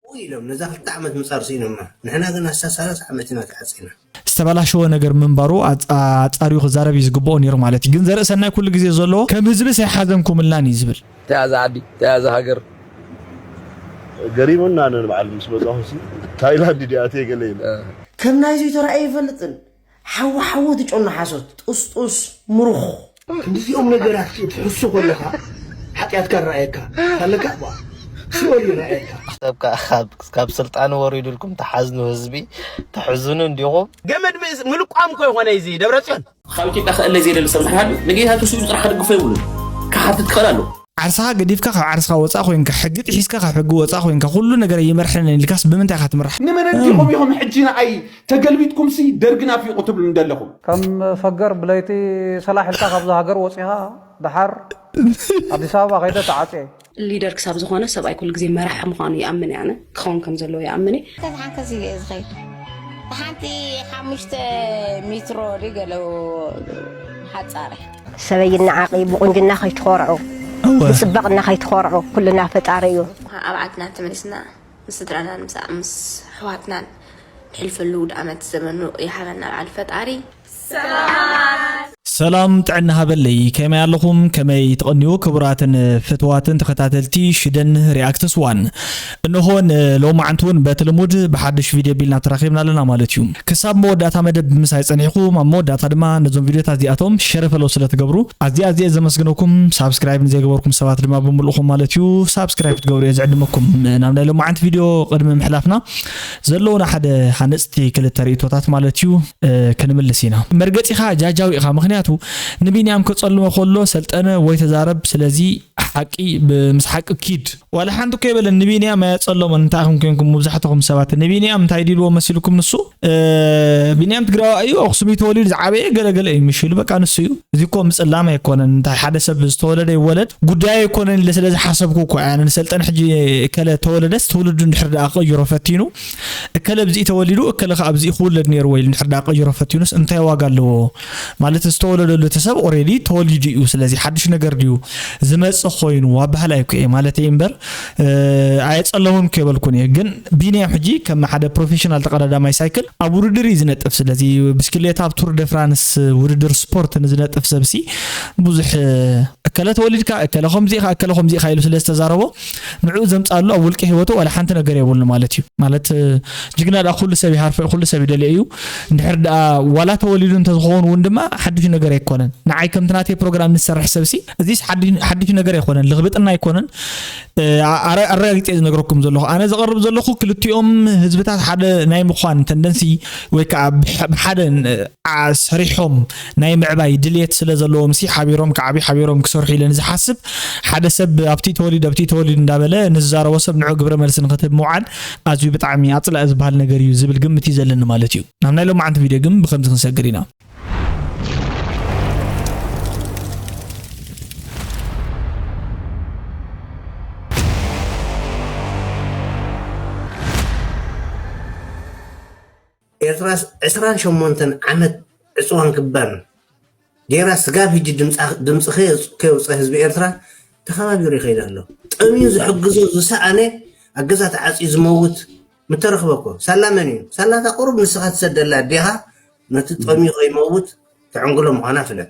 ኢሎም ነዛ ክልተ ዓመት ምጻር ስኢኖማ። ንሕና ግን ኣስታ ሰላሳ ዓመት ኢና ተዓጺና። ዝተበላሸወ ነገር ምንባሩ ኣጻ- ኣጻርዩ ክዛረብ እዩ ዝግብኦ ነይሩ ማለት እዩ። ግን ዘርእሰናይ ኩሉ ግዜ ዘለዎ ከም ህዝቢ ኣይሓዘንኩምልናን እዩ ዝብል። ተያዘ ዓዲ፣ ተያዘ ሃገር። ገሪሙና ነን በዓል ምስ መጻኹ ሲ ታይላንድ ድያ እትየ ገለ ኢለ። ከም ናይዚ ተራእየ ይፈልጥን። ሓዊ ሓዊ ትጨኑ ሓሶት ጥስጡስ ምሩኽ። ክንዲዚኦም ነገራት ትሕሱ ከለኻ ሓጢኣትካ ይረኣየካ ኣለካ። ሲኦል ይረኣየካ። ሰብ ከ- ካብ ካብ ስልጣን ወሪዱልኩም ተሓዝኑ ህዝቢ ተሕዝኑ እንዲኹም። ገመድ ምእስ ምልቋም እኮ ይኾነ እዚ ደብረፅዮን። ካብ ኢትዮጵያ ክእለ ዘይደሊ ሰብ እንድሕር ሃልዩ ንጌታቸው ስኢሉ ጥራሕ ክድግፎ የብሉን። ክሓትት ክኽእል ኣለዎ። ዓርስኻ ገዲፍካ ካብ ዓርስኻ ወፃእ ኮይንካ ሕጊ ጥሒስካ ካብ ሕጊ ወፃእ ኮይንካ ኩሉ ነገር ኣይመርሐንን ኢልካስ ብምንታይ ኢኻ ትምራሕ? ንመን እንዲኹም ኢኹም ሕጂ ንዓይ ተገልቢጥኩምሲ ደርጊ ናፊቑ ትብሉኒ ዘለኹም? ከም ፈገር ብለይቲ ሰላሕ ኢልካ ካብዛ ሃገር ወፂኻ ደሓር ኣዲስ ኣበባ ከይደ ተዓፅየ። ሊደር ክሳብ ዝኾነ ሰብኣይ ኩሉ ግዜ መራሒ ምዃኑ ይኣምን እየ ኣነ ክኸውን ከም ዘለዎ ይኣምን እየ። ተዝሓንከስ ኢለ እየ ዝኸይድ ሓንቲ ሓሙሽተ ሚትሮ ድገለው ሓፃረ ሰበይ ይነዓቕ እዩ ብቑንጅና ከይትኾርዑ ብፅባቕና ከይትኾርዑ ኩልና ፈጣሪ እዩ። ኣብ ዓድና ተመሊስና ምስ ስድራናን ምስ ምስ ኣሕዋትናን ንሕልፈሉ ውድኣመት ዘመኑ ይሃበና በዓል ፈጣሪ። ሰላም ጥዕና ሃበለይ ከመይ ኣለኹም ከመይ ትቐንዩ ክቡራትን ፍትዋትን ተኸታተልቲ ሽደን ሪኣክትስ ዋን። እንሆ ንሎማዓንቲ እውን በቲ ልሙድ ብሓድሽ ቪድዮ ቢልና ተራኺብና ኣለና ማለት እዩ። ክሳብ መወዳእታ መደብ ምሳይ ጸኒሕኩም ኣብ መወዳእታ ድማ ነዞም ቪድዮታት እዚኣቶም ሸር ፈለው ስለ ትገብሩ ኣዝየ ኣዝየ ዘመስግነኩም። ሳብስክራይብ ንዘይገበርኩም ሰባት ድማ ብምልእኹም ማለት እዩ ሳብስክራይብ ክትገብሩ እየ ዝዕድመኩም። ናብ ናይ ሎማዓንቲ ቪድዮ ቅድሚ ምሕላፍና ዘለውና ሓደ ሃነፅቲ ክልተ ርእቶታት ማለት እዩ ክንምልስ ኢና። መርገፂኻ ጃጃዊ ኢኻ ምክንያቱ ንቢንያም ከፀልሞ ከሎ ሰልጠነ ወይ ተዛረብ ስለዚ ሓቂ ምስ ሓቂ ኪድ ዋላ ሓንቲ እኮ የበለን ንቢንያም ኣየፀለሞን እንታይ ኢኹም ኮንኩም መብዛሕትኹም ሰባት ንቢንያም እንታይ ዲልዎ መሲልኩም ንሱ ቢንያም ትግራዋ እዩ ኣክሱም እዩ ተወሊዱ ዝዓበየ ገለገለ እዩ ምሽሉ በቃ ንሱ እዩ እዚ እኮ ምፅላም ኣይኮነን እንታይ ሓደ ሰብ ዝተወለደ ይወለድ ጉዳይ ኣይኮነን ኢለ ስለ ዝሓሰብኩ እኮ ኣነ ንሰልጠን ሕጂ እከለ ተወለደስ ትውልዱ እንድሕር ደኣ ክቕይሮ ፈቲኑ እከለ ብዚኢ ተወሊዱ እከለ ከዓ ብዚኢ ክውለድ ነይርዎ ኢሉ እንድሕር ደኣ ክቕይሮ ፈቲኑስ እንታይ ዋጋ ኣለዎ ማለት ዝተወለደሉ እቲ ሰብ ኦሬዲ ተወሊዱ እዩ ስለዚ ሓድሽ ነገር ድዩ ዝመፅእ ኮይኑ ኣባህላይ እኮ እየ ማለት እየ እምበር ኣየፀለሙን ከይበልኩን እየ ግን ቢንያም ሕጂ ከም ሓደ ፕሮፌሽናል ተቐዳዳማይ ሳይክል ኣብ ውድድር እዩ ዝነጥፍ ስለዚ ብስክሌታ ኣብ ቱር ደ ፍራንስ ውድድር ስፖርት ንዝነጥፍ ሰብሲ ብዙሕ እከለ ተወሊድካ እከለ ከምዚ ኢኻ እከለ ከምዚ ኢኻ ኢሉ ስለ ዝተዛረቦ ንዕኡ ዘምፃሉ ኣብ ውልቂ ህይወቱ ዋላ ሓንቲ ነገር የብሉ ማለት እዩ ማለት ጅግና ዳ ኩሉ ሰብ ይሃርፎ ኩሉ ሰብ ይደልዮ እዩ እንድሕር ዳ ዋላ ተወሊዱ እንተዝኸውን እውን ድማ ሓድሽ ነገር ኣይኮነን ንዓይ ከምቲ ናተይ ፕሮግራም ንሰርሕ ሰብሲ እዚስ ሓድሽ ነገር ኣይኮነን ልኽብጥና ኣይኮነን ኣረጋጊፀ ዝነግረኩም ዘለኹ ኣነ ዘቐርብ ዘለኹ ክልቲኦም ህዝብታት ሓደ ናይ ምዃን ተንደንሲ ወይ ከዓ ብሓደ ሰሪሖም ናይ ምዕባይ ድልየት ስለ ዘለዎም ሲ ሓቢሮም ክዓብዩ ሓቢሮም ክሰርሑ ኢለ ንዝሓስብ ሓደ ሰብ ኣብቲ ተወሊድ ኣብቲ ተወሊድ እንዳበለ ንዝዛረቦ ሰብ ንዑ ግብረ መልሲ ንክትህብ ምውዓል ኣዝዩ ብጣዕሚ ኣፅላኢ ዝበሃል ነገር እዩ ዝብል ግምት እዩ ዘለኒ ማለት እዩ ናብ ናይ ሎማዓንቲ ቪድዮ ግን ብከምዚ ክንሰግር ኢና ኤርትራስ ዕስራን ሸሞንተን ዓመት ዕፅዋን ክባን ጌራ ስጋብ ሕጂ ድምፂ ከየውፀ ህዝቢ ኤርትራ ተኸባቢሩ ይኸይድ ኣሎ። ጠምዩ ዝሕግዞ ዝሰኣነ ኣብ ገዛ ተዓፅዩ ዝመውት ምተረኽበ እኮ ሳላ መን እዩ? ሳላ እታ ቁሩብ ንስኻ ትሰደላ ኣዴኻ ነቲ ጠምዩ ከይመውት ተዕንግሎ ምዃና ፍለጥ።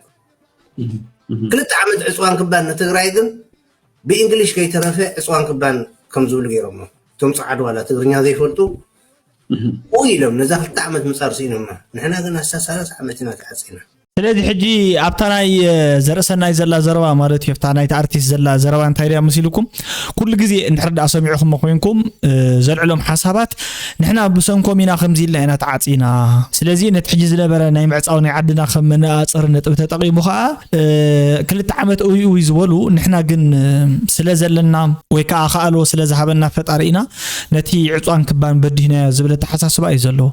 ክልተ ዓመት ዕፅዋን ክባን ንትግራይ ግን ብእንግሊሽ ከይተረፈ ዕፅዋን ክባን ከም ዝብሉ ገይሮሞ እቶም ፀዓዱ ዋላ ትግርኛ ዘይፈልጡ ኡ ኢሎም ነዛ ክልተ ዓመት ምፃር ስኢኖማ ንሕና ግን ኣስታ ሰላሳ ዓመት ኢና ተዓፂና ስለዚ ሕጂ ኣብታ ናይ ዘርእሰናይ ዘላ ዘረባ ማለት እዩ ኣብታ ናይቲ ኣርቲስት ዘላ ዘረባ እንታይ ድያ መሲልኩም ኩሉ ግዜ እንድሕር ደኣ ሰሚዕኹሞ ኮይንኩም ዘልዕሎም ሓሳባት ንሕና ብሰንኮም ኢና ከምዚ ኢልና ኢና ተዓፂና ስለዚ ነቲ ሕጂ ዝነበረ ናይ ምዕፃው ናይ ዓድና ከም መነፃፀሪ ነጥቢ ተጠቒሙ ከዓ ክልተ ዓመት እውይ እውይ ዝበሉ ንሕና ግን ስለ ዘለና ወይ ከዓ ክኣልዎ ስለ ዝሃበና ፈጣሪ ኢና ነቲ ዕፅዋን ክባን በዲህናዮ ዝብል ኣተሓሳስባ እዩ ዘለዎ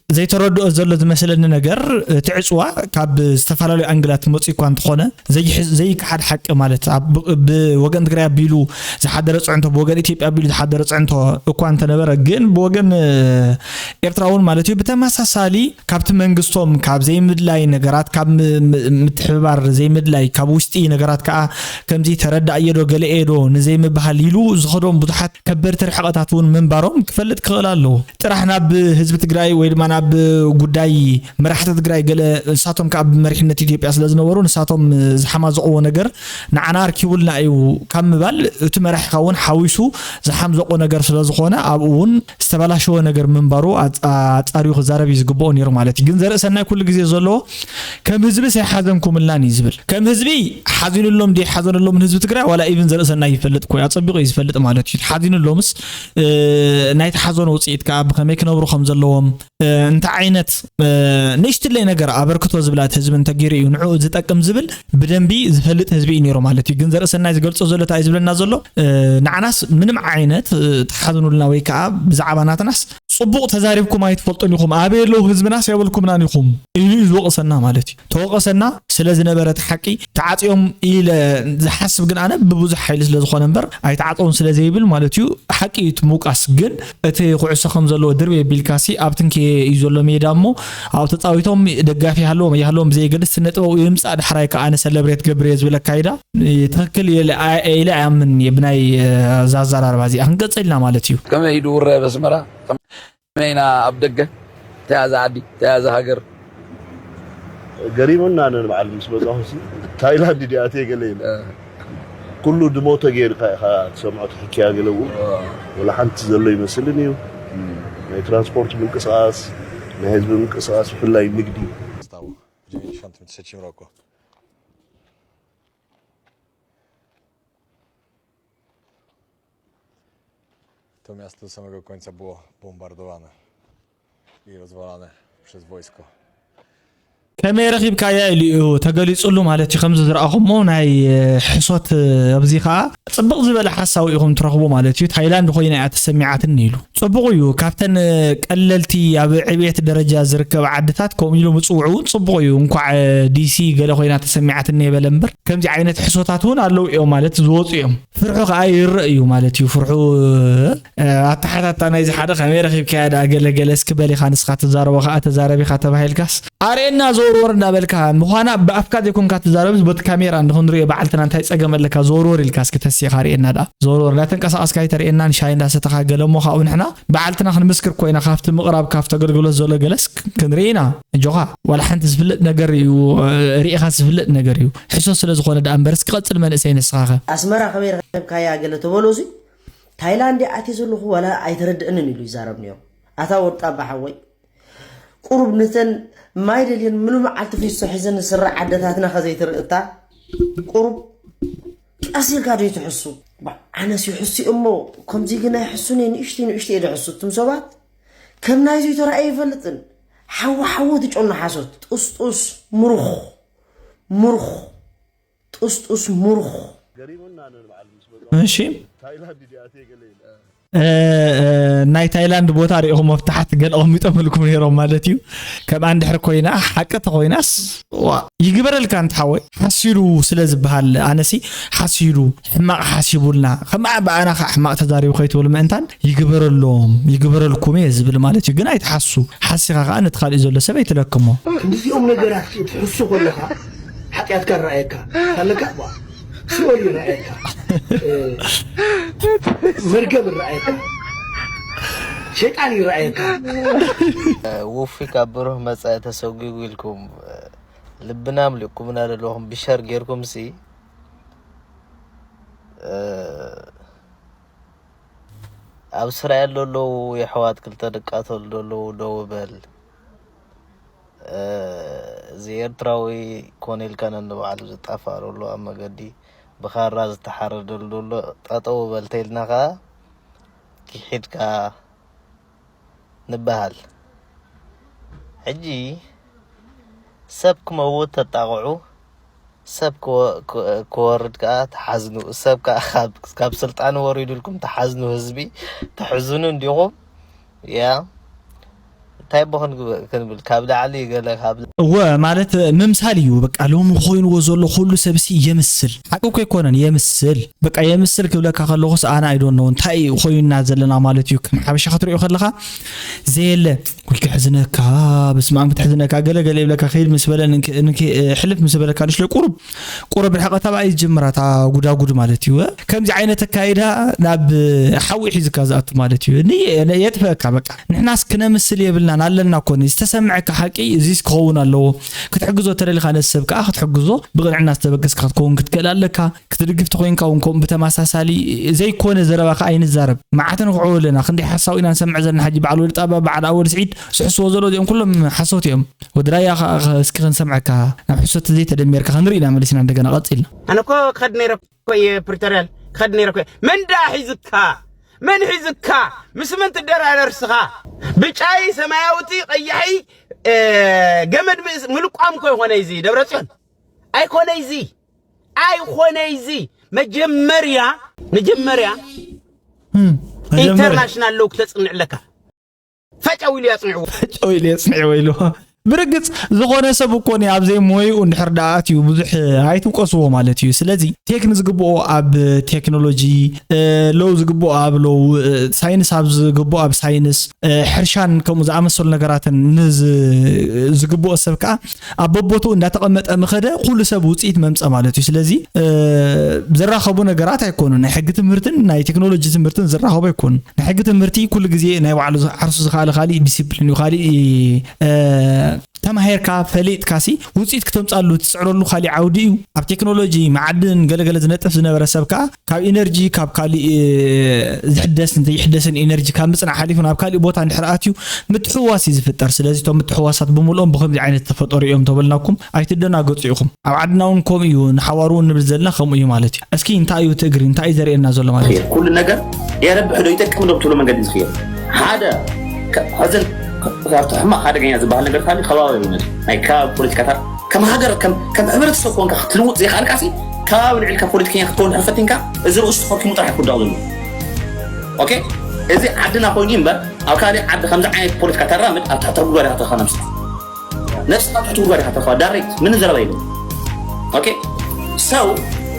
ዘይተረድኦ ዘሎ ዝመስለኒ ነገር፣ እቲ ዕፅዋ ካብ ዝተፈላለዩ ኣንግላት መፂኡ እኳ እንተኾነ፣ ዘይሕ- ዘይከሓድ ሓቂ ማለት፣ ኣብ- ብወገን ትግራይ ኣቢሉ ዝሓደረ ፅዕንቶ፣ ብወገን ኢትዮጵያ ኣቢሉ ዝሓደረ ፅዕንቶ እኳ እንተነበረ፣ ግን ብወገን ኤርትራ እውን ማለት እዩ ብተመሳሳሊ ካብቲ መንግስቶም ካብ ዘይምድላይ ነገራት፣ ካብ ም- ም- ምትሕብባር ዘይምድላይ፣ ካብ ውሽጢ ነገራት ከዓ ከምዚ ተረዳእዮ ዶ ገለኤ ዶ ንዘይምበሃል ኢሉ ዝኸዶም ብዙሓት ከበድቲ ርሕቐታት እውን ምንባሮም ክፈልጥ ክኽእል ኣለዎ። ጥራሕ ናብ ህዝቢ ትግራይ ወይ ድማ ናብ ጉዳይ መራሕቲ ትግራይ ገለ ንሳቶም ከዓ ብመሪሕነት ኢትዮጵያ ስለ ዝነበሩ ንሳቶም ዝሓማዘቕዎ ነገር ንዓና ኣርኪቡልና እዩ ካብ ምባል፣ እቲ መራሒኻ እውን ሓዊሱ ዝሓምዘቆ ነገር ስለ ዝኾነ ኣብኡ እውን ዝተበላሸወ ነገር ምንባሩ ኣፃሪዩ ክዛረብ እዩ ዝግብኦ ነይሩ ማለት እዩ። ግን ዘርእሰናይ ኩሉ ግዜ ዘለዎ ከም ህዝቢ ኣይሓዘንኩምልናን እዩ ዝብል። ከም ህዝቢ ሓዚኑሎም ዲ ሓዘነሎም ህዝቢ ትግራይ ዋላ ኢቭን ዘርእሰናይ ይፈልጥ ኮ ኣፀቢቑ እዩ ዝፈልጥ ማለት እዩ። ሓዚኑሎምስ ናይቲ ሓዘን ውፅኢት ከዓ ብኸመይ ክነብሩ ከም ዘለዎም፣ እንታይ ዓይነት ንእሽትለይ ነገር ኣበርክቶ ዝብላት ህዝቢ እንተገይሩ እዩ ንዕኡ ዝጠቅም ዝብል ብደንቢ ዝፈልጥ ህዝቢ እዩ ነይሩ ማለት እዩ። ግን ዘርእሰናይ ዝገልፆ ዘሎ እንታይ እዩ ዝብለና ዘሎ? ንዓናስ ምንም ዓይነት ተሓዝኑልና ወይ ከዓ ብዛዕባ ናትናስ ፅቡቕ ተዛሪብኩም ኣይትፈልጡን ኢኹም፣ ኣበይ ኣለዉ ህዝብናስ የበልኩምናን ኢኹም ኢሉ እዩ ዝወቕሰና ማለት እዩ። ተወቐሰና ስለ ዝነበረ እቲ ሓቂ ተዓፅዮም ኢለ ዝሓስብ ግን ኣነ ብብዙሕ ሓይሊ ስለ ዝኾነ እምበር ኣይተዓፀውን ስለ ዘይብል ማለት እዩ። ሓቂ እዩ እቲ ምውቃስ፣ ግን እቲ ኩዕሶ ከም ዘለዎ ድርብ የቢልካሲ ኣብ ትንኪ እዩ ዘሎ ሜዳ እሞ ኣብ ተፃዊቶም ደጋፊ ይሃለዎም ኣይሃለዎም ብዘየገድስ ስነ ጥበብ ይምፃእ ዳሕራይ ከዓ ኣነ ሰለብሬት ገብር እየ ዝብል ኣካይዳ ትኽክል ኢለ ኣይኣምን እየ ብናይ ዛዛራርባ እዚኣ ክንቀፅል ኢና ማለት እዩ። ከመይ ኢዱ ውረ በስመራ ከመይና ኣብ ደገ ተያዘ ዓዲ ተያዘ ሃገር ገሪሙና ነን በዓል ምስ መጻኹ ሲ ታይላንድ ዲኣትየ ገለ ኢለ ኩሉ ድሞተ ጌርካ ኢኻ ትሰምዖ ትሕክያ ገለ እውን ወላ ሓንቲ ዘሎ ይመስልን እዩ ናይ ትራንስፖርት ምንቅስቃስ ናይ ህዝቢ ምንቅስቃስ ብፍላይ ንግዲ W dziewięćdziesiątym trzecim roku. To miasto do samego końca było bombardowane i rozwalane przez wojsko. ከመይ ረኺብካያ ኢሉ እዩ ተገሊፁሉ ማለት እዩ። ከምዚ ዝረኣኹሞ ናይ ሕሶት ኣብዚ ከዓ ፅብቕ ዝበለ ሓሳዊ ኢኹም ትረኽቡ ማለት እዩ። ታይላንድ ኮይና እያ ተሰሚዓትኒ ኢሉ። ፅቡቕ እዩ። ካብተን ቀለልቲ ኣብ ዕብየት ደረጃ ዝርከብ ዓድታት ከምኡ ኢሉ ምፅውዑ እውን ፅቡቕ እዩ። እንኳዕ ዲሲ ገለ ኮይና ተሰሚዓትኒ የበለ እምበር ከምዚ ዓይነት ሕሶታት እውን ኣለዉ እዮም ማለት ዝወፁ እዮም። ፍርሑ ከዓ ይረእ እዩ ማለት እዩ። ፍርሑ ኣተሓታታ ናይዚ ሓደ ከመይ ረኺብካያ ደኣ ገለገለ እስኪ በል ኢኻ ንስኻ ትዛረቦ ከዓ ተዛረብ ኢኻ ተባሂልካስ ኣርእየና ዘወርወር እንዳበልካ ምዃና ብኣፍካ ዘይኮንካ ትዛረብስ በቲ ካሜራ እንድኽንሪኦ በዓልትና እንታይ ፀገም ኣለካ ዘወርወር ኢልካ እስኪ ተሲኻ ርእየና ደኣ ዘወርወር እንዳተንቀሳቐስካ ኣይተርእየናን ሻሂ እንዳሰተኻ ገለ እሞ ካብኡ ንሕና በዓልትና ክንምስክር ኮይና ካብቲ ምቕራብ ካብቲ ኣገልግሎት ዘሎ ገለስ ክንርኢ ኢና። ኣጆኻ ዋላ ሓንቲ ዝፍለጥ ነገር እዩ ርኢኻ ዝፍለጥ ነገር እዩ ሕሶ ስለ ዝኾነ ደኣ እምበርስ ክቐጽል መንእሰይ ንስኻኸ። ኣስመራ ከመይ ረኺብካያ ገለ ተበሎ እዙይ ታይላንድ ኣትየ ዘለኹ ዋላ ኣይተረድእንን ኢሉ ይዛረብ ነይሩ ኣታ ወጣባ ሓወይ ቁሩብ ንተን ማይ ደልየን ምሉ መዓልቲ ፊሶ ሒዘን ዝስርዓ ኣደታትና ከዘይትርኢ እታ ቁሩብ ቀስ ኢልካ ዶ ትሕሱ ኣነስ ይሕሱ እሞ ከምዚ ግን ኣይሕሱን እየ ንእሽተይ ንእሽተይ እየ ዝሕሱ እቱም ሰባት ከም ናይዙይ ተራእየ ይፈልጥን ሓዊ ሓዊ ትጨኑ ሓሶት ጥስጡስ ሙሩኽ ሙሩኽ ጥስጡስ ሙሩኽ እሺ ናይ ታይላንድ ቦታ ሪኢኹም መፍትሓት ገለ ኣቐሚጦምልኩም ነይሮም ማለት እዩ። ከምኣ እንድሕር ኮይና ሓቂ ተኾይናስ ዋ ይግበረልካ እንተ ሓወይ ሓሲሩ ስለ ዝበሃል ኣነሲ ሓሲሩ ሕማቕ ሓሲቡልና ከምኣ ብኣና ከዓ ሕማቕ ተዛሪቡ ከይትብል ምእንታን ይግበረሎም ይግበረልኩም እየ ዝብል ማለት እዩ። ግን ኣይትሓሱ ሓሲኻ ከዓ ነቲ ካሊእ ዘሎ ሰብ ኣይትለክሞ። ክንድዚኦም ነገራት ትሕሱ ከለኻ ሓጢኣትካ ይረኣየካ ኣለካ ሲኦል ይረኣየካ፣ መርገም ይረኣየካ፣ ሸይጣን ይረኣየካ። ውፉይ ካብ ብሩህ መጻኢ ተሰጒጉ ኢልኩም ልብና ኣምሊቕኩምና ዘለኹም ብሸር ጌርኩም ሲ ኣብ እስራኤል ዘለዉ የሕዋት ክልተ ድቃተሉ ዘለዉ ደው በል። እዚ ኤርትራዊ ኮነ ኢልካ ነንባዕሉ ዝጣፋእ ዘሎ ኣብ መገዲ ብኻራ ዝተሓረደሉ ዘሎ ጠጠው በል ተኢልና ኸዓ ኪሒድካ ንበሃል። ሕጂ ሰብ ክመውት ተጣቕዑ ሰብ ክወርድ ከዓ ትሓዝኑ ሰብ ከዓ ካብ ስልጣኑ ወሪዱልኩም ትሓዝኑ ህዝቢ ተሕዝኑ እንዲኹም እያ እንታይ እሞ ክንግበ-፣ ክንብል፣ ካብ ላዕሊ ገለ፣ ካብ እወ፣ ማለት ምምሳል እዩ። በቃ ሎሚ ኮይንዎ ዘሎ ኩሉ ሰብሲ የምስል። ሓቂ እኮ ኣይኮነን፣ የምስል። በቃ የምስል ክብለካ ከለኹስ ኣነ ኣይዶኖ እንታይ ኮይንና ዘለና ማለት እዩ። ከም ሓበሻ ክትሪኦ ከለኻ ዘየለ ወይ ክሕዝነካ፣ በስመ ኣብ ክተሕዝነካ፣ ገለ ገለ ይብለካ፣ ከይድ ምስ በለ ንክ-፣ ንክ-፣ ሕልፍ ምስ በለካ ንእሽተይ ቁሩብ ቁሩብ ርሕቐት ኣብኣ እዩ ዝጅምራ እታ ጉዳጉድ ማለት እዩ። ከምዚ ዓይነት ኣካይዳ ናብ ሓዊ ሒዝካ ዝኣቱ ማለት እዩ። ን-፣ የጥፍአካ በቃ። ንሕናስ ክነምስል የብልናን ኣለና እኮ። ዝተሰምዐካ ሓቂ እዚስ ክኸውን ኣለዎ። ክትሕግዞ ተደሊኻ ነቲ ሰብ ከዓ ክትሕግዞ ብቕንዕና ዝተበገስካ ክትከውን ክትክእል ኣለካ። ክትድግፍ ተኾይንካ እውን ከምኡ ብተመሳሳሊ ዘይኮነ ዘረባ ከዓ ኣይንዛረብ። መዓት ንኽዕወ ኣለና። ክንደይ ሓሳዊ ኢና ንሰምዕ ዘለና ሕጂ። በዓል ወዲ ጣባ፣ በዓል ኣወል ስዒድ ዝሕስዎ ዘሎ እዚኦም ኩሎም ሓሶት እዮም። ወዲ ራያ ከዓ እስኪ ክንሰምዐካ። ናብ ሕሶት ዘይተደሚርካ ክንርኢ ኢና መሊስና እንደገና ቀፂልና። ኣነ እኮ ክኸድ ነይረ እኮ እየ ፕሪቶርያ፣ ክኸድ ነይረ እኮ እየ። መን ደኣ ሒዙካ? መን ሒዙካ? ምስ መን ትደራደር እስኻ? ብጫይ ሰማያውቲ ቀያሒ፣ እ፣ ገመድ ምስ-፣ ምልቋም እኮ ይኾነ እዚ ደብረ ጽዮን። ኣይኮነ እዚ። ኣይኾነ እዚ። መጀመርያ፣ መጀመርያ እም፣ መጀመርያ። ኢንተርናሽናል ሎው ክተጽንዕ ኣለካ። ፈጨው ኢሉ ያጽንዕዎ። ፈጨው ኢሉ የጽንዕዎ ኢሉ። ብርግጽ ዝኾነ ሰብ እኮ ኒ ኣብ ዘይሞይኡ እንድሕር ደኣ ኣትዩ ብዙሕ ኣይትውቀስዎ ማለት እዩ። ስለዚ ቴክ ንዝግብኦ ኣብ ቴክኖሎጂ፣ እ፣ ሎው ዝግብኦ ኣብ ሎው፣ እ፣ ሳይንስ ኣብ ዝግብኦ ኣብ ሳይንስ፣ እ፣ ሕርሻን ከምኡ ዝኣመሰሉ ነገራትን ንዝ-፣ ዝግብኦ ሰብ ከኣ ኣብ በቦትኡ እንዳተቐመጠ ምኸደ ኩሉ ሰብ ውጽኢት መምጸ ማለት እዩ። ስለዚ፣ እ፣ ዝራኸቡ ነገራት ኣይኮኑን። ናይ ሕጊ ትምህርትን ናይ ቴክኖሎጂ ትምህርትን ዝራኸቡ ኣይኮኑን። ናይ ሕጊ ትምህርቲ ኩሉ ግዜ ናይ ባዕሉ ዝ-፣ ዓርሱ ዝኸኣለ ካሊእ ዲሲፕሊን እዩ፣ ካሊእ፣ እ፣ ተማሂርካ ፈሊጥካሲ ውፅኢት ክተምፃሉ ትፅዕረሉ ካሊእ ዓውዲ እዩ። ኣብ ቴክኖሎጂ፣ መዓድን፣ ገለገለ ዝነጥፍ ዝነበረ ሰብ ከዓ ካብ ኢነርጂ፣ ካብ ካሊእ፣ እ፣ ዝሕደስን ዘይሕደስን ኢነርጂ ካብ ምፅናዕ ሓሊፉ ናብ ካሊእ ቦታ እንድሕር ኣትዩ ምትሕውዋስ እዩ ዝፍጠር። ስለዚ እቶም ምትሕውዋሳት ብምልኦም ብከምዚ ዓይነት ዝተፈጠሩ እዮም ተበልናኩም ኣይትደናገፁ ኢኹም። ኣብ ዓድና እውን ከምኡ እዩ፣ ንሓዋሩ እውን ንብል ዘለና ከምኡ እዩ ማለት እዩ። እስኪ እንታይ እዩ እቲ እግሪ፣ እንታይ እዩ ዘርእየና ዘሎ ማለት እዩ? ኩሉ ነገር የረብሕ ዶ ይጠቅም ዶ ብትብሎ መንገዲ ዝኽየድ ሓደ ከ-፣ ሕዝን ከ-፣ ካብቲ ሕማቕ ሓደገኛ ዝበሃል ነገር ካሊ ከባቢ እዩ። ናይ ከባቢ ፖለቲካታት ከም ሃገር፣ ከም፣ ከም ሕብረተሰብ ኮንካ ክትልውጥ ዘይከኣልካሲ ከባቢ ልዕልካ ፖለቲከኛ ክትከውን ድሕር ፈቲንካ እዚ ርእሱ ተኸርኪሙ ጥራሕ ክውዳቕ ዘሎ። ኦኬ? እዚ ዓድና ኮይኑ እዩ እምበር ኣብ ካልእ ዓዲ ከምዚ ዓይነት ፖለቲካ ተራምድ ኣብ ትሕቲ ጉድጓድ ኢኻ ተኻ ነብስኻ። ነብስኻ ኣብ ትሕቲ ጉድጓድ ኢኻ ተኻ ዳይሬክት ምንም ዘረባ የለን። ኦኬ? ሰው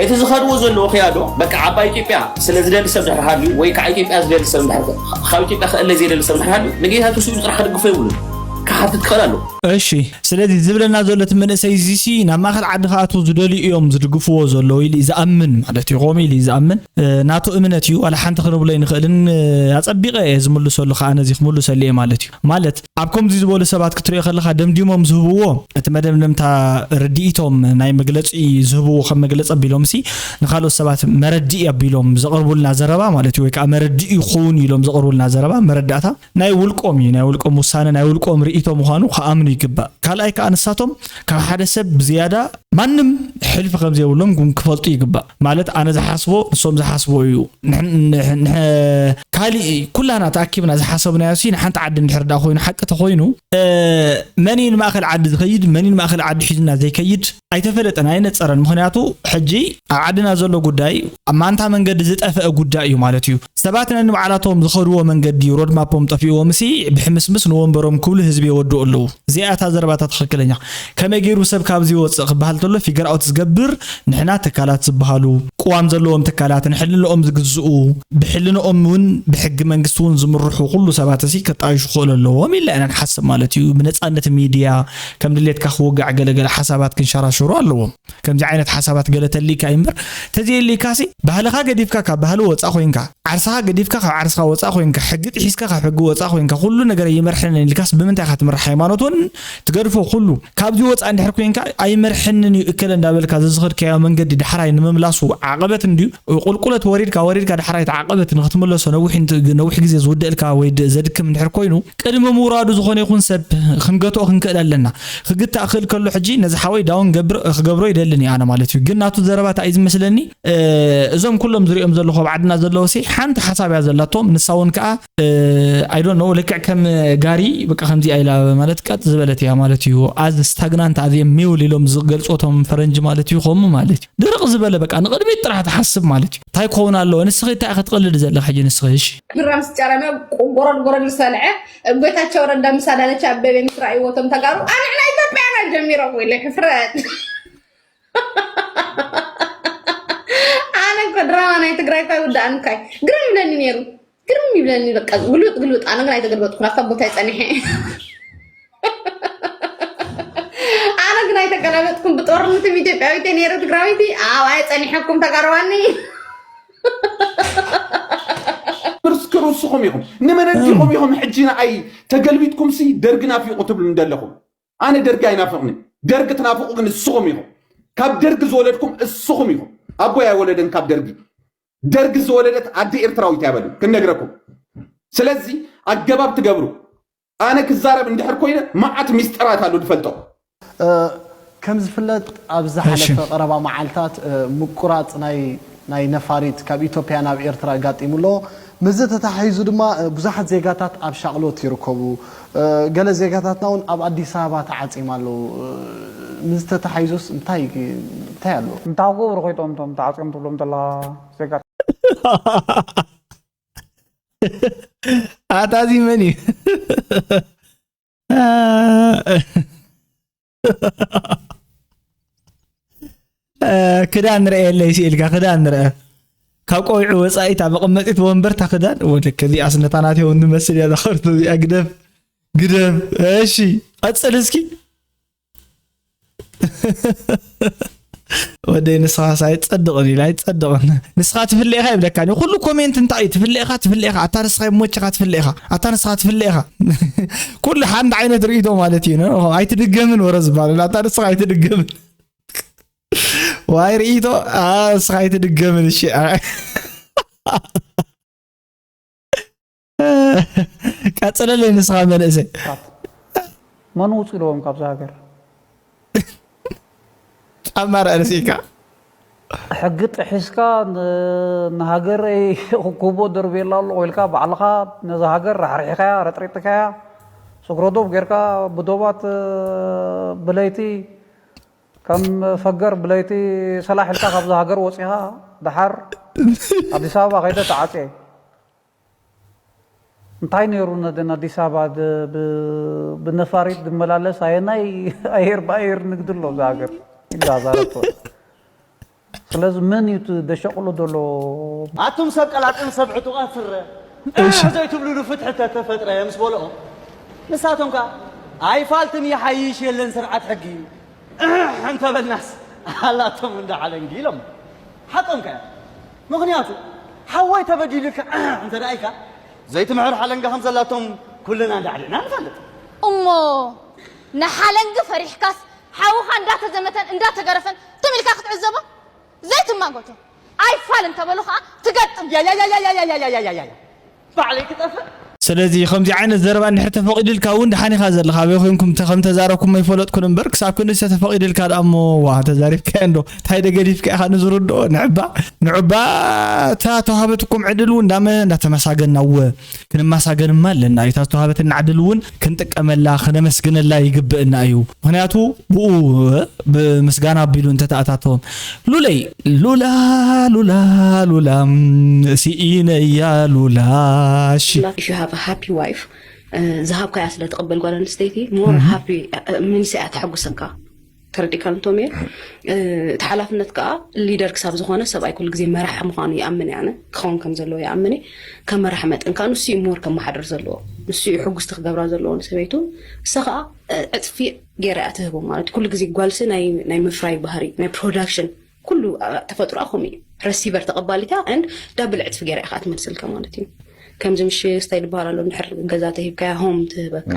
እቲ ዝኸድዎ ዘለዎ ክያዶ በቃ ዓባይ ኢትዮጵያ ስለ ዝደሊ ሰብ ድሕር ሃልዩ ወይ ከዓ ኢትዮጵያ ዝደሊ ሰብ ድሕር ካብ ኢትዮጵያ ክእለ ዘይደሊ ሰብ ድሕር ሃልዩ ንጌታቸው ስኢሉ ጥራሕ ክድግፎ የብሉን። ክሓትት ክኽእል ኣለዎ። እሺ፣ ስለዚ ዝብለና ዘሎ እቲ መንእሰይ እዚሲ ናብ ማእኸል ዓዲ ክኣትዉ ዝደልዩ እዮም ዝድግፍዎ ዘለዉ ኢሉ እዩ ዝኣምን ማለት እዩ። ከምኡ ኢሉ እዩ ዝኣምን። እ፣ ናቱ እምነት እዩ፣ ዋላ ሓንቲ ክንብሎ ኣይንኽእልን። እ፣ ኣጸቢቐ እየ ዝምልሰሉ ከዓ ነዚ ክምልሰሉ እየ ማለት እዩ። ማለት ኣብ ከምዚ ዝበሉ ሰባት ክትሪኦ ከለኻ ደምዲሞም ዝህብዎ እቲ መደምደምታ ርድኢቶም ናይ መግለጺ ዝህብዎ ከም መግለጺ ኣቢሎምሲ ንኻልኦት ሰባት መረድኢ ኣቢሎም ዘቕርቡልና ዘረባ ማለት እዩ፣ ወይ ከዓ መረድኢ ይኸውን ኢሎም ዘቕርቡልና ዘረባ መረዳእታ ናይ ውልቆም እዩ፣ ናይ ውልቆም ውሳነ፣ ናይ ውልቆም ርእይቶ ምዃኑ ክኣምኑ ይግባእ። ካልኣይ ከዓ ንሳቶም ካብ ሓደ ሰብ ብዝያዳ ማንም ሕልፊ ከም ዘይብሎም ግን ክፈልጡ ይግባእ። ማለት ኣነ ዝሓስቦ ንሶም ዝሓስቦ እዩ። ንሕ-፣ ንሕ-፣ ንሕ-፣ ካሊእ ኩላና ተኣኪብና ዝሓሰብናዮ ሲ ንሓንቲ ዓዲ እንድሕር ደኣ ኮይኑ ሓቂ ተኾይኑ፣ እ፣ መን እዩ ንማእከል ዓዲ ዝኸይድ፣ መን እዩ ንማእከል ዓዲ ሒዙና ዘይከይድ ኣይተፈለጠን፣ ኣይነጸረን። ምኽንያቱ ሕጂ ኣብ ዓድና ዘሎ ጉዳይ ኣብ ማንታ መንገዲ ዝጠፍአ ጉዳይ እዩ ማለት እዩ። ሰባት ነንባዕላቶም ዝኸድዎ መንገዲ ሮድማፖም ጠፊእዎም ሲ ብሕምስምስ ንወንበሮም ክብሉ ህዝቢ የወድኡ ኣለዉ። እዚኣ እታ ዘረባታ ትኽክለኛ። ከመይ ገይሩ ሰብ ካብዚ ይወፅእ ክበሃል ተሎ ፊገር ኣውት ዝገብር ንሕና ትካላት ዝበሃሉ ቅዋም ዘለዎም ትካላት ንሕልንኦም ዝግዝኡ ብሕልንኦም እውን ብሕጊ መንግስቲ እውን ዝምርሑ ኩሉ ሰባት ሲ ከጣይሹ ክኽእሉ ኣለዎም ኢልና ኢና ንሓስብ ማለት እዩ። ብነፃነት ሚድያ ከም ድሌትካ ክውጋዕ ገለገለ ሓሳባት ክንሸራሸሩ ኣለዎም። ከምዚ ዓይነት ሓሳባት ገለ ተልይካ እዩ እምበር ተዘየልይካሲ ባህልኻ ገዲፍካ ካብ ባህሊ ወፃእ ኮይንካ ዓርስኻ ገዲፍካ ካብ ዓርስኻ ወፃእ ኮይንካ ሕጊ ጥሒስካ ካብ ሕጊ ወፃእ ኮይንካ ኩሉ ነገር ኣይመርሐንን ኢልካስ ብምንታይ ኢኻ ትምራሕ? ሃይማኖት እውን ትገድፎ ኩሉ ካብዚ ወፃእ እንድሕር ኮይንካ ኣይመርሐንን እዩ እከለ እንዳበልካ ዘዝኸድካዮ መንገዲ ዳሕራይ ንምምላሱ ዓቐበት እንድዩ። ቁልቁለት ወሪድካ ወሪድካ ዳሕራይ እቲ ዓቐበት ንክትምለሶ ነዊሕ እንት-፣ ነዊሕ ግዜ ዝውደእልካ ወይ ድ-፣ ዘድክም እንድሕር ኮይኑ ቅድሚ ምውራዱ ዝኾነ ይኹን ሰብ ክንገትኦ ክንክእል ኣለና። ክግታእ ክእል ከሎ ሕጂ ነዚ ሓወይ ዳውን ገብር-፣ ክገብሮ ይደልን እየ ኣነ ማለት እዩ። ግን ናቱ ዘረባ እንታይ እዩ ዝመስለኒ? እ፣ እዞም ኩሎም ዝሪኦም ዘለኹ ኣብ ዓድና ዘለዉ ሲ ሓንቲ ሓሳብ እያ ዘላቶም። ንሳ እውን ከዓ I don't know፣ ልክዕ ከም ጋሪ በቃ ከምዚኣ ኢላ ማለት ቀጥ ዝበለት እያ ማለት እዩ። As stagnant፣ as a mule ኢሎም ዝገልፁ እቶም ፈረንጂ ማለት እዩ። ከምኡ ማለት እዩ፣ ድርቕ ዝበለ በቃ ንቕድሚት ጥራሕ ትሓስብ ማለት እዩ። እንታይ ክኸውን ኣለዎ? ንስኺ እንታይ ክትቕልድ ዘለኻ ሕጂ ንስኺ? እሺ። ድራም ስጨረመ፣ ጎረድ ጎረድ ዝሰልዐ ጌታቸው ረዳ ምስ ኣዳነች ኣቤቤ ምስ ረኣይዎ እቶም ተጋሩ፣ ኣንሕና ኢትዮጵያና ጀሚሮም ወይ ሕፍረት። ኣነ እኮ ድራማ ናይ ትግራይ እኳ ይውዳእን እኳ እዩ። ግርም ይብለኒ ነይሩ። ግርም ይብለኒ በቃ፣ ግልብጥ ግልብጥ። ኣነ ግን ኣይተገልበጥኩን፣ ኣብታ ቦታ ጸኒሐ። ኣነ ግን ኣይተገላበጥኩም። ብጦርነትም ኢትዮጵያዊት ነይረ ትግራዊቲ፣ ኣብኣ ጸኒሐኩም ተጋርዋኒ። ክርክሩ እስኹም ኢኹም። ንመን እንዲኹም ኢኹም ሕጂ ንኣይ ተገልቢጥኩም ሲ ደርጊ ናፊቑ ትብሉ እንደለኹም? ኣነ ደርጊ ኣይናፍቕኒ። ደርጊ ትናፍቑ ግን እስኹም ኢኹም። ካብ ደርጊ ዝወለድኩም እስኹም ኢኹም። ኣቦይ ኣይወለደን ካብ ደርጊ። ደርጊ ዝወለደት ኣደ ኤርትራዊት እያ በሉ ክነግረኩም። ስለዚ ኣገባብ ትገብሩ። ኣነ ክዛረብ እንድሕር ኮይነ መዓት ሚስጥራት ኣሎ ዝፈልጦ። ከም ዝፍለጥ ኣብ ዝሓለፈ ቀረባ መዓልታት ምቁራፅ ናይ ናይ ነፋሪት ካብ ኢትዮጵያ ናብ ኤርትራ ኣጋጢሙ ኣሎ። ምስዚ ተተሓሒዙ ድማ ብዙሓት ዜጋታት ኣብ ሻቕሎት ይርከቡ። ገለ ዜጋታትና እውን ኣብ ኣዲስ ኣበባ ተዓፂም ኣለዉ። ምስዚ ተተሓሒዙስ እንታይ እንታይ ኣሎ? እንታይ ክገብሩ ኮይጦም እቶም ተዓፂም ትብሎም ዘለኻ ዜጋታት? ኣታ እዚ መን እዩ? ክዳን ንርአየለይ ስኢልካ ክዳን ንርአ ካብ ቆቢዑ ወፃኢ እታ መቐመጢት ወንበርታ ክዳን ወደ ከዚኣስ ነታ ናተይ እውን ንመስል እያ ዘኸርቱ እዚኣ ግደፍ ግደፍ እሺ ቀፅል እስኪ ወደይ ንስኻስ ኣይትፀድቕን ኢለ ኣይትፀድቕን ንስኻ ትፍለ ኢኻ ይብለካ ኩሉ ኮሜንት እንታይ እዩ ትፍለ ኢኻ ትፍለ ኢኻ ኣታ ንስኻ ይሞችኻ ትፍለ ኢኻ ኣታ ንስኻ ትፍለ ኢኻ ኩሉ ሓንቲ ዓይነት ርእይቶ ማለት እዩ ኣይትድገምን ወረ ዝበሃል ኣታ ንስኻ ኣይትድገምን ዋይ ርእይቶ ንስኻ ኣይትድገምን እሺ ቀፅለለይ ንስኻ መንእሰይ መን ውፁ ኢለዎም ካብዚ ሃገር ጫማ ርእሲካ ሕጊ ጥሒስካ ንሃገረይ ክኩቦ ደርብየላ ኣለኹ ኢልካ ባዕልኻ ነዛ ሃገር ራሕሪሕካያ ረጥሪጥካያ ስግረዶብ ጌርካ ብዶባት ብለይቲ ከም ፈገር ብለይቲ ሰላሕ ኢልካ ካብዚ ሃገር ወፂኻ ደሓር ኣዲስ ኣበባ ከይደ ተዓፅየ እንታይ ነይሩ ነደን ኣዲስ ኣበባ ብነፋሪት ዝመላለስ ኣየናይ ኣየር ብኣየር ንግዲ ኣሎ እዛ ሃገር ኢላ ዛረብቶ ስለዚ መን እዩ ደሸቕሎ ዘሎ ኣቱም ሰብ ቀላጥን ሰብ ዕጡቓት ስረ ዘይትብልሉ ፍትሒ ተተፈጥረ ምስ በልኦም ንሳቶም ከ ኣይፋልትን ይሓይሽ የለን ስርዓት ሕጊ እዩ እንተበልናስ ኣላቶም እንዳ ሓለንጊ ኢሎም ሓቆም ከ ምኽንያቱ ሓወይ ተበዲሉ ኢልካ እንተ ደኣ ኢልካ ዘይትምሕር ሓለንጋ ከም ዘላቶም ኩልና እንዳ ዓሊና ንፈልጥ እሞ ንሓለንጊ ፈሪሕካስ ሓውኻ እንዳተዘመተን እንዳተገረፈን ትም ኢልካ ክትዕዘቦ ዘይትማጎቶ ኣይፋል እንተበሉ ከዓ ትገጥም ያያያያያያያያያያያ ባዕለይ ክጠፍእ ስለዚ ከምዚ ዓይነት ዘረባ እንድሕር ተፈቒዱልካ እውን ደሓን ኢኻ ዘለኻ ኣበይ ኮንኩም ከም ተዛረብኩም ኣይፈለጥኩን እምበር ክሳብ ክንድሰ ተፈቒዱልካ ደኣ እሞ ዋ ተዛሪብካዮ እንዶ እንታይ ደገዲፍካ ኢኻ ንዝርድኦ ንዕባ ንዕባ እታ ተዋሃበትኩም ዕድል እውን እንዳመ እንዳተመሳገና እወ ክንመሳገንማ ኣለና እታ ዝተዋሃበትና ዕድል እውን ክንጥቀመላ ክነመስግነላ ይግብእና እዩ ምክንያቱ ብኡ ብምስጋና ኣቢሉ እንተተኣታተዎም ሉለይ ሉላ ሉላ ሉላ ስኢነያ ሉላ እሺ if you have a happy wife ዝሃብካያ ስለ ትቕበል ጓል ኣንስተይቲ more happy ምንስ እያ ተሐጉሰካ ተረዲእካ ንቶም እየ እቲ ሓላፍነት ከዓ ሊደር ክሳብ ዝኾነ ሰብኣይ ኩሉ ግዜ መራሕ ምዃኑ ይኣምን እየ ኣነ ክኸውን ከም ዘለዎ ይኣምን እየ ከም መራሕ መጠን ከዓ ንሱ እዩ more ከመሓደር ዘለዎ ንሱ እዩ ሕጉስቲ ክገብራ ዘለዎ ንሰበይቱ እሳ ከዓ ዕፅፊ ገይራ እያ ትህቦ ማለት ኩሉ ግዜ ጓልሲ ናይ ምፍራይ ባህሪ ናይ production ኩሉ ተፈጥሮኣ ከምኡ እዩ receiver ተቐባሊታ and double ዕፅፊ ገይራ እያ ከዓ ትመልሰልካ ማለት እዩ ከምዚ ምሽ እንታይ ዝበሃል ኣሎ እንድሕር ገዛ ተሂብካያ home ትህበካ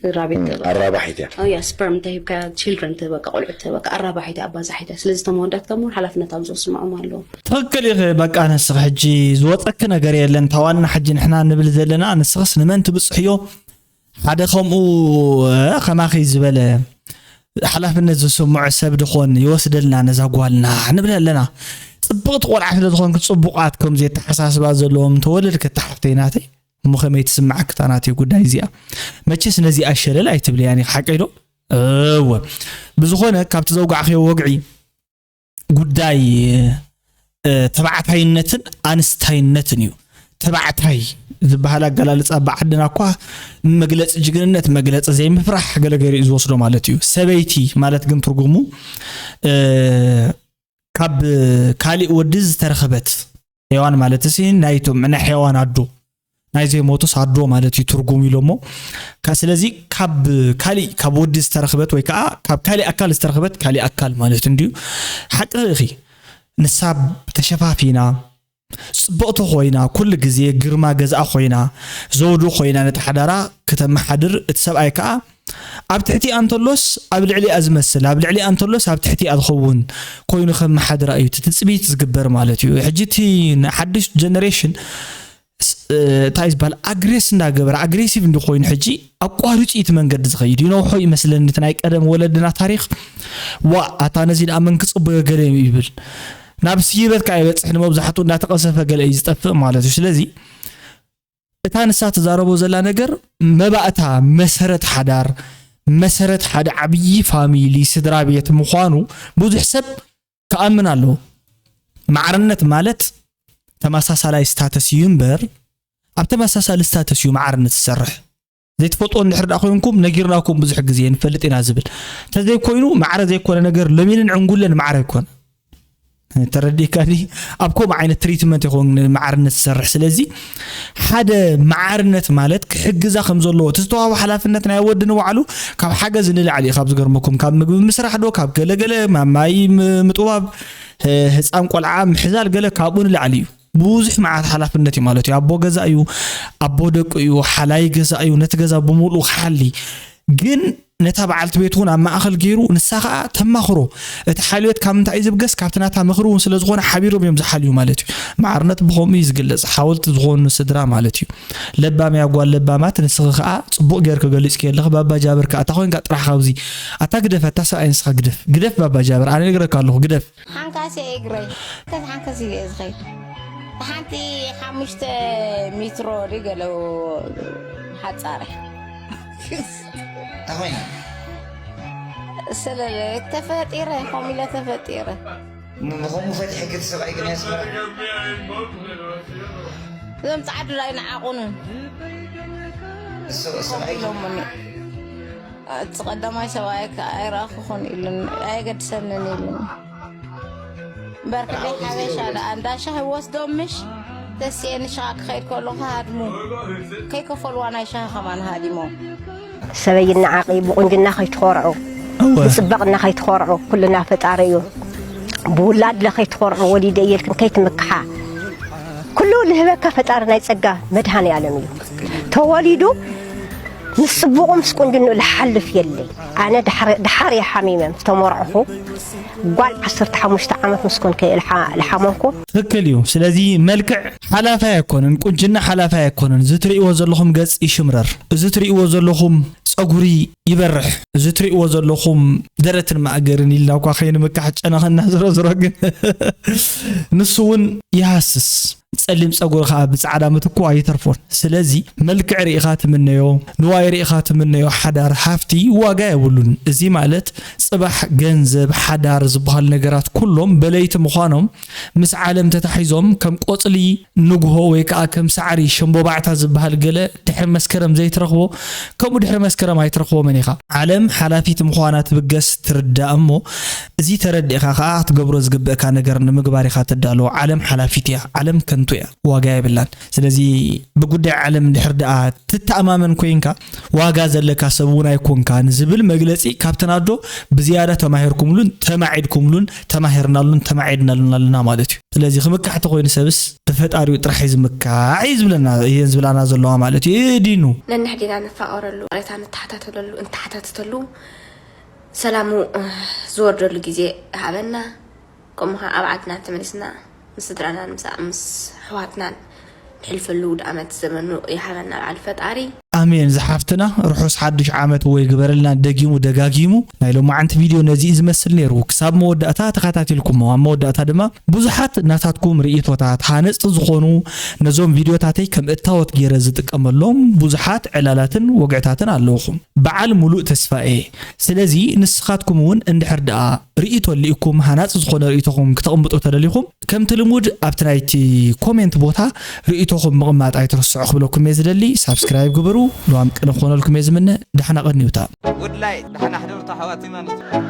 ስድራ ቤት ትህበካ ኣራባሒት እያ ያ sperm ተሂብካያ children ትህበካ ቆልዑት ትህበካ ኣራባሒት እያ ኣባዛሒት እያ ስለዚ እቶም ኣወዳት ካብ መሆን ሓላፍነት ኣብ ዝወስምዖም ኣለዎም ትኽክል ኢኺ በቃ ንስኺ ሕጂ ዝወፀኪ ነገር የለን እታ ዋና ሕጂ ንሕና ንብል ዘለና ንስኽስ ንመን ትብፅሕዮ ሓደ ከምኡ ከማኺ ዝበለ ሓላፍነት ዝስምዖ ሰብ ድኾን ይወስደልና ነዛ ጓልና ንብል ኣለና። ጽብቕቲ ቆልዓ ስለ ዝኾንኪ ጽቡቓት ከምዚ ኣተሓሳስባ ዘለዎም ተወለድኪ እታ ሓፍተይ ናተይ። እሞ ከመይ ትስምዓካ እታ ናተይ ጉዳይ እዚኣ? መቸስ ነዚኣ ሸለል ኣይትብልያን ኢኺ፣ ሓቀይ ዶ? እወ። ብዝኾነ ካብቲ ዘውጋዕክዮ ወግዒ ጉዳይ እ፣ ተባዕታይነትን ኣንስታይነትን እዩ። ተባዕታይ ዝበሃል ኣገላልጻ ብዓድና እኳ መግለጺ ጅግንነት፣ መግለጺ ዘይምፍራሕ ገለ ገይሩ እዩ ዝወስዶ ማለት እዩ። ሰበይቲ ማለት ግን ትርጉሙ እ፣ ካብ ካሊእ ወዲ ዝተረኸበት ሔዋን ማለት ሲ ናይቶም ናይ ሔዋን ኣዶ ናይ ዘይሞቱስ ኣዶ ማለት እዩ ትርጉሙ ኢሎሞ። ካ- ስለዚ ካብ ካሊእ ካብ ወዲ ዝተረኽበት ወይ ከዓ ካብ ካሊእ ኣካል ዝተረኽበት ካሊእ ኣካል ማለት እንድዩ። ሓቂ ኢኺ። ንሳ ተሸፋፊና ጽብቕቲ ኮይና ኩሉ ግዜ ግርማ ገዝኣ ኮይና ዘውዲ ኮይና ነቲ ሓዳራ ከተመሓድር እቲ ሰብኣይ ከዓ ኣብ ትሕቲኣ እንተሎስ ኣብ ልዕሊኣ ዝመስል ኣብ ልዕሊኣ እንተሎስ ኣብ ትሕቲኣ ዝኸውን ኮይኑ ከመሓድራ እዩ እቲ ትጽቢት ዝግበር ማለት እዩ። ሕጂ እቲ ንሓድሽ ጀነሬሽን እንታይ ዝበሃል ኣግሬስ እንዳገበረ ኣግሬሲቭ እንዲኮይኑ ሕጂ ኣቋሪፁ እቲ መንገዲ ዝኸይድ ይነውሖ ይመስለኒ። እቲ ናይ ቀደም ወለድና ታሪክ ዋ ኣታ ነዚ ደኣ መን ክፅበዮ ገለ ይብል ናብ ስይበት ከዓ ይበፅሕ ንመብዛሕትኡ እንዳተቐሰፈ ገለ እዩ ዝጠፍእ ማለት እዩ። ስለዚ እታ ንሳ ትዛረቦ ዘላ ነገር መባእታ መሰረት ሓዳር መሰረት ሓደ ዓብዪ ፋሚሊ ስድራ ቤት ምዃኑ ብዙሕ ሰብ ክኣምን ኣለዎ። ማዕርነት ማለት ተመሳሳላይ ስታተስ እዩ እምበር ኣብ ተመሳሳሊ ስታተስ እዩ ማዕርነት ዝሰርሕ። ዘይትፈልጦ እንድሕር ደኣ ኮይንኩም ነጊርናኩም ብዙሕ ግዜ ንፈልጥ ኢና ዝብል እንተዘይኮይኑ ማዕረ ዘይኮነ ነገር ለሚንን ዕንጉለን ማዕረ ኣይኮነ። ተረዲእካኒ? ኣብ ከምኡ ዓይነት ትሪትመንት ይኸውን ማዕርነት ዝሰርሕ። ስለዚ ሓደ ማዕርነት ማለት ክሕግዛ ከም ዘለዎ እቲ ዝተዋህቦ ሓላፍነት ናይ ወዲ ንባዕሉ ካብ ሓገዝ ንላዕሊ እዩ። ካብ ዝገርመኩም ካብ ምግቢ ምስራሕ ዶ ካብ ገለገለ ማማይ ም- ምጥዋብ ህ- ህፃን ቆልዓ ምሕዛል ገለ ካብኡ ንላዕሊ እዩ። ብዙሕ መዓት ሓላፍነት እዩ ማለት እዩ። ኣቦ ገዛ እዩ፣ ኣቦ ደቂ እዩ፣ ሓላይ ገዛ እዩ። ነቲ ገዛ ብምሉኡ ክሓሊ ግን ነታ በዓልቲ ቤት እውን ኣብ ማእኸል ገይሩ ንሳ ከዓ ተማኽሮ። እቲ ሓልዮት ካብ ምንታይ እዩ ዝብገስ? ካብቲ ናታ ምኽሪ እውን ስለ ዝኾነ ሓቢሮም እዮም ዝሓልዩ ማለት እዩ። ማዕርነት ብኸምኡ እዩ ዝግለፅ። ሓወልቲ ዝኾኑ ስድራ ማለት እዩ። ለባም እያ ጓል ለባማት፣ ንስኺ ከዓ ፅቡቕ ጌርኪ ገሊፅኪ ኣለኺ። ባባ ጃብር ከዓ እታ ኮይንካ ጥራሕ ካብዚ ኣታ ግደፍ፣ ኣታ ሰብኣይ ንስኻ ግደፍ፣ ግደፍ ባባ ጃብር፣ ኣነ ነግረካ ኣለኹ ግደፍ። ሓንካሴ እግረይ ተት ሓንካሲ እየ ዝኸይድ ሓንቲ ሓሙሽተ ሜትሮ ድገለው ሓፃረ እንታይ ኮይና ስለለ ተፈጢረ ከምኡ ኢለ ተፈጢረ ንኸምኡ ፈቲሐ ግዲ ሰብኣይ ግን ያስመራ እዞም ፃዕዱ ላይ ንዓቑንን ሰብኣይ ኢሎምኒ እቲ ቀዳማይ ሰብኣይ ከዓ ኣይረኣኹኹን ኢሉኒ ኣየገድሰንን ኢሉኒ እምበር ክንደይ ሓበሻ ደኣ እንዳ ሻሂ ወስዶም ምሽ ተስኤ ንሽኻ ክኸይድ ከለኹ ሃድሙ ከይከፈልዋ ናይ ሻሂ ከማን ሃዲሞም ሰበይ ንዓቒ ብቁንጅና ከይትኾርዑ እወ ብፅባቕና ከይትኾርዑ ኩልና ፈጣሪ እዩ ብውላድለ ከይትኾርዑ ወሊደ እየልክን ከይትምክሓ ኩሉ ልህበካ ፈጣሪ ናይ ፀጋ መድሃኒ ኣለም እዩ ተወሊዱ ምስ ፅቡቑ ምስ ቁንጅንኡ ልሓልፍ የለይ ኣነ ድሓር እየ ሓሚመ ምስ ተመርዕኹ ጓል ዓሰርተ ሓሙሽተ ዓመት ምስ ኮንከ እየ ልሓመንኩ ትክክል እዩ። ስለዚ መልክዕ ሓላፋይ ኣይኮነን፣ ቁንጅና ሓላፋይ ኣይኮነን። እዚ ትርእይዎ ዘለኹም ገጽ ይሽምረር፣ እዚ ትርእይዎ ዘለኹም ጸጉሪ ይበርሕ፣ እዚ ትርእይዎ ዘለኹም ደረትን ማእገርን ኢልና እኳ ከይንምካሕ ጨነኸና። ዝሮ ዝሮ ግን ንሱ እውን ይሃስስ። ጸሊም ጸጉሪ ከኣ ብጻዕዳ ምትኳ ኣይተርፎን። ስለዚ መልክዕ ርኢኻ ትምነዮ፣ ንዋይ ርኢኻ ትምነዮ ሓዳር ሃፍቲ ዋጋ የብሉን። እዚ ማለት ጽባሕ ገንዘብ፣ ሓዳር ዝበሃሉ ነገራት ኩሎም በለይቲ ምዃኖም ምስ ዓለም ተታሒዞም ከም ቆጽሊ ንግሆ ወይ ከኣ ከም ሳዕሪ ሸምቦባዕታ ዝበሃል ገለ ድሕሪ መስከረም ዘይትረኽቦ ከምኡ ድሕሪ መስከረም ኣይትረኽቦምን ኢኻ። ዓለም ሓላፊት ምዃና ትብገስ ትርዳእ እሞ እዚ ተረዲእኻ ከኣ ክትገብሮ ዝግበእካ ነገር ንምግባር ኢኻ ትዳሎ። ዓለም ሓላፊት እያ። ዓለም ከንቱ እያ። ዋጋ የብላን። ስለዚ ብጉዳይ ዓለም እንድሕር ደኣ ትተኣማመን ኮይንካ ዋጋ ዘለካ ሰብ እውን ኣይኮንካን ዝብል መግለፂ ካብቲ ናዶ ብዝያዳ ተማሂርኩምሉን ተማዒድኩምሉን ተማሂርናሉን ተማዒድናሉን ኣለና ማለት እዩ። ስለዚ ክምካሕ ተኮይኑ ሰብስ ብፈጣሪኡ ጥራሕ እዩ ዝምካሕ እዩ ዝብለና እየን ዝብላና ዘለዋ ማለት እዩ። ዲኑ ነንሕዲና ንፋቐረሉ ሬታ ንተሓታተለሉ እንተሓታተተሉ ሰላሙ ዝወርደሉ ግዜ ሃበና። ከምኡ ከዓ ኣብ ዓድና ተመሊስና ምስ ስድራናን ምስ ምስ ኣሕዋትናን ንሕልፈሉ ውድኣመት ዘመኑ ይሃበና በዓል ፈጣሪ። ኣሜን ዝሓፍትና፣ ርሑስ ሓድሽ ዓመት ወይ ግበረልና። ደጊሙ ደጋጊሙ ናይ ሎማዓንቲ ቪድዮ ነዚ እዩ ዝመስል ነይሩ። ክሳብ መወዳእታ ተኸታቲልኩሞ፣ ኣብ መወዳእታ ድማ ብዙሓት ናታትኩም ርእቶታት ሃነፅቲ ዝኾኑ፣ ነዞም ቪድዮታተይ ከም እታወት ገይረ ዝጥቀመሎም ብዙሓት ዕላላትን ወግዕታትን ኣለውኹም። በዓል ሙሉእ ተስፋ እየ። ስለዚ ንስኻትኩም እውን እንድሕር ደኣ ርእይቶ ኣሊእኩም ሃናፂ ዝኾነ ርእይቶኹም ክተቕምጡ ተደሊኹም፣ ከምቲ ልሙድ ኣብቲ ናይቲ ኮሜንት ቦታ ርእይቶኹም ምቕማጥ ኣይትርስዑ ክብለኩም እየ ዝደሊ። ሳብስክራይብ ግበሩ። ልዋም ቅነ ክኾነልኩም እየ ዝምነ። ዳሕና ቀኒውታ። ውድላይ ዳሕና ሕደሩ ኣሕዋተይ ማለት እዩ።